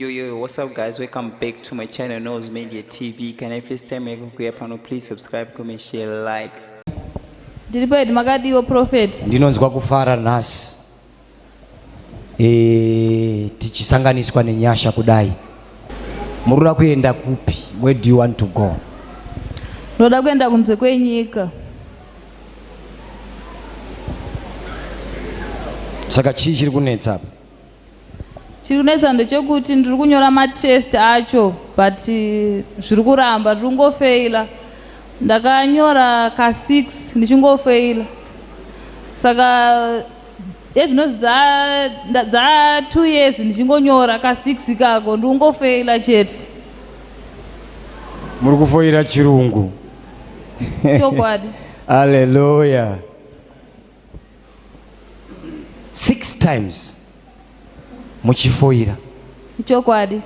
Yo, yo, what's up guys? Welcome back to my channel, Nose Media TV. Can I first time here pano, please subscribe, comment, share, like. Ndiripo hedu makadiwo prophet. Ndinonzwa kufara nhasi e, tichisanganiswa nenyasha kudai. Murikuda kuenda kupi? Where do you want to go? Ndoda kuenda kunze kwenyika. Saka chii chiri kunetsa apa? Chiri kunetsa ndechekuti ndiri kunyora matest acho but eh, zviri kuramba ndiri kungofeila. Ndakanyora ka6 ndichingofeila. Saka ezvino dza dza 2 years ndichingonyora ka6 ikako ndiri kungofeila chete. Muri kufoira chirungu. Chokwadi. Hallelujah. Six times muchifoira. Ichokwadi.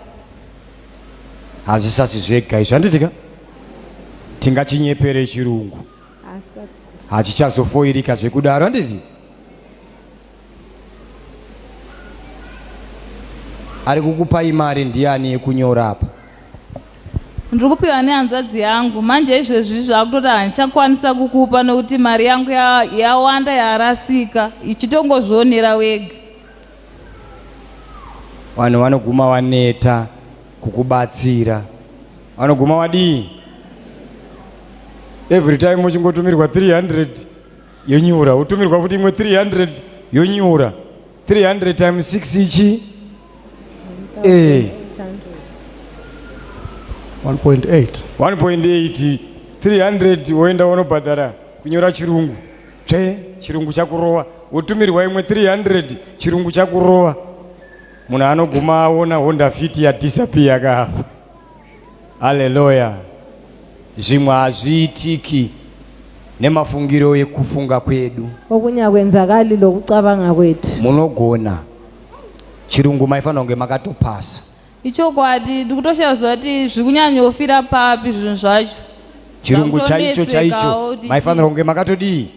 Hazvisasi zvega izvi handiti ka? Tingachinyepere chirungu. Hachichazofoirika zvekudaro handiti? Ari kukupai mari ndiani yekunyora apa? Ndiri kupiwa nehanzvadzi yangu manje izvezvi zvakutoti handichakwanisa kukupa nokuti mari yangu yawanda yarasika ichitongozvionera wega. Vanhu vanoguma vaneta kukubatsira, vanoguma vadii? Every time uchingotumirwa 300 yonyura, wotumirwa futi imwe 300 yonyura. 300 times 6 ichi eh 1.8 1.8 300 woenda wonobhadhara kunyora chirungu tsve chirungu chakurova wotumirwa imwe 300 chirungu chakurova munhu anoguma aona honda fit yadisappear kaapa Haleluya. Zvimwe hazviitiki nemafungiro ekufunga kwedu. Okunye akwenzakali lokucabanga kwethu. Munogona. Chirungu maifanira kunge makatopasa. Ichokwadi ndikutoshaya ziva kuti zviri kunyanyofira papi zvinhu zvacho. Chirungu chaicho chaicho maifanira kunge makatodii?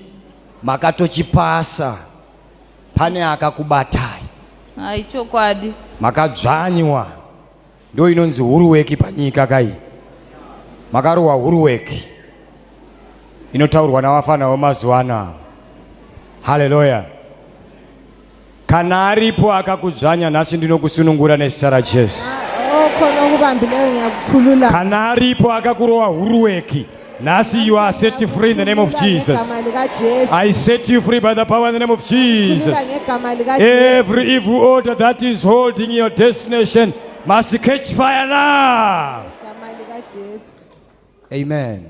Makatochipasa. Pane akakubatai. Hai chokwadi. Makadzvanywa. Ndo inonzi huruweki panyika kai. Makarohwa huruweki inotaurwa navafana vemazuva ano ava. Haleluya. Kana aripo akakudzvanya nhasi ndinokusunungura nezita raJesu. Okhona okubambileyo ngiyakukhulula. Kana aripo akakurowa huruweki nhasi you are set free in the name of Jesus. Ngegama likaJesu. I set you free by the power in the name of Jesus. Khulula ngegama likaJesu. Every evil order that is holding your destination must catch fire now. Ngegama likaJesu. Amen.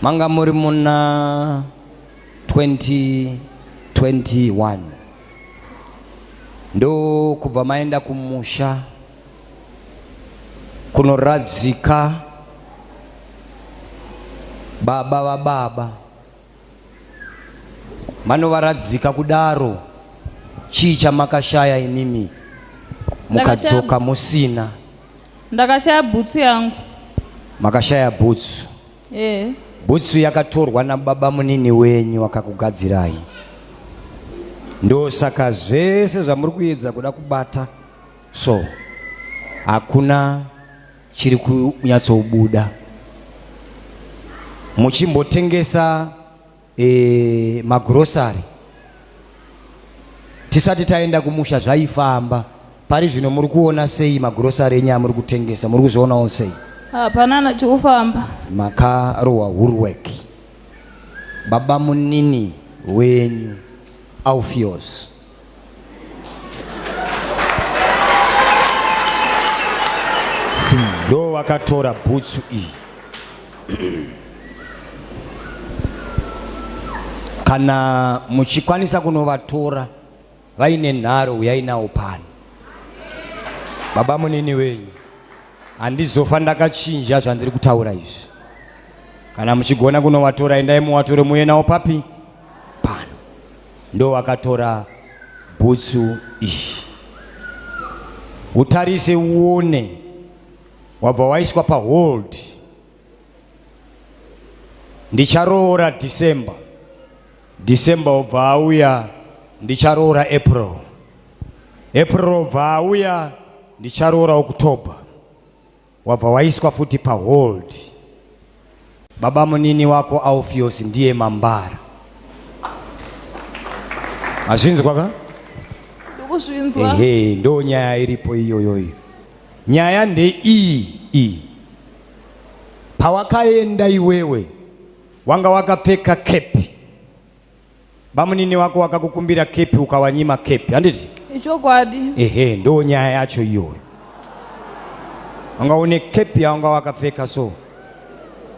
Manga muri muna 2021 ndokubva maenda kumusha kunoradzika baba vababa manovaradzika kudaro chii chamakashaya imimi mukadzoka musina Ndakashaya bhutsu yangu. Makashaya bhutsu? Eh. Bhutsu yakatorwa nababa munini wenyu akakugadzirai. Ndosaka zvese zvamuri kuedza kuda kubata so hakuna chiri kunyatsobuda. Muchimbotengesa e, magrosari tisati taenda kumusha zvaifamba pari zvino muri kuona sei magrosari enyu amuri kutengesa muri kuzvionawo sei hapana na chikufamba makarohwa hurwork baba munini wenyu alfios ndo vakatora bhutsu iyi kana muchikwanisa kunovatora vaine nharo uyai nawo pano baba munini wenyu handizofa ndakachinja zvandiri kutaura izvi kana muchigona kunovatora endai muvatore muye nawo papi pano ndo vakatora bhutsu iyi utarise uone wabva waiswa pahold ndicharoora december december obva auya Ndicharoora April. April obva auya, ndicharoora October. Wabva waiswa futi pahold. Baba munini wako Alfios ndiye mambara. Hazvinzwa ka? Ndikuzvinzwa. Ehe, ndo nyaya iripo iyoyoyo. Nyaya ndeiyi iyi. Pawakaenda iwewe wanga wakapfeka kepi. Bamunini wako wakakukumbira kepi ukawanyima kepi, handiti? Ichokwadi. Ehe, ndo nyaya yacho iyoyo. Wanga une kepi yawanga wakapfeka so.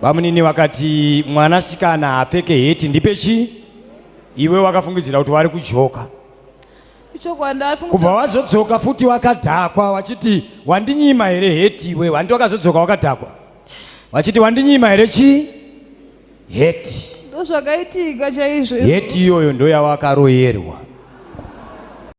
Bamunini wakati mwanasikana haapfeke heti ndipe chii? Iwe wakafungidzira kuti wari kujoka. Ichokwadi ndafunga. Kubva wazodzoka futi wakadhakwa wachiti wandinyima here heti iwe, wandi wakazodzoka wakadhakwa. Wachiti wandinyima here chii? Heti. Ndozvakaitika chaizvo. Heti iyoyo ndo yawakaroyerwa.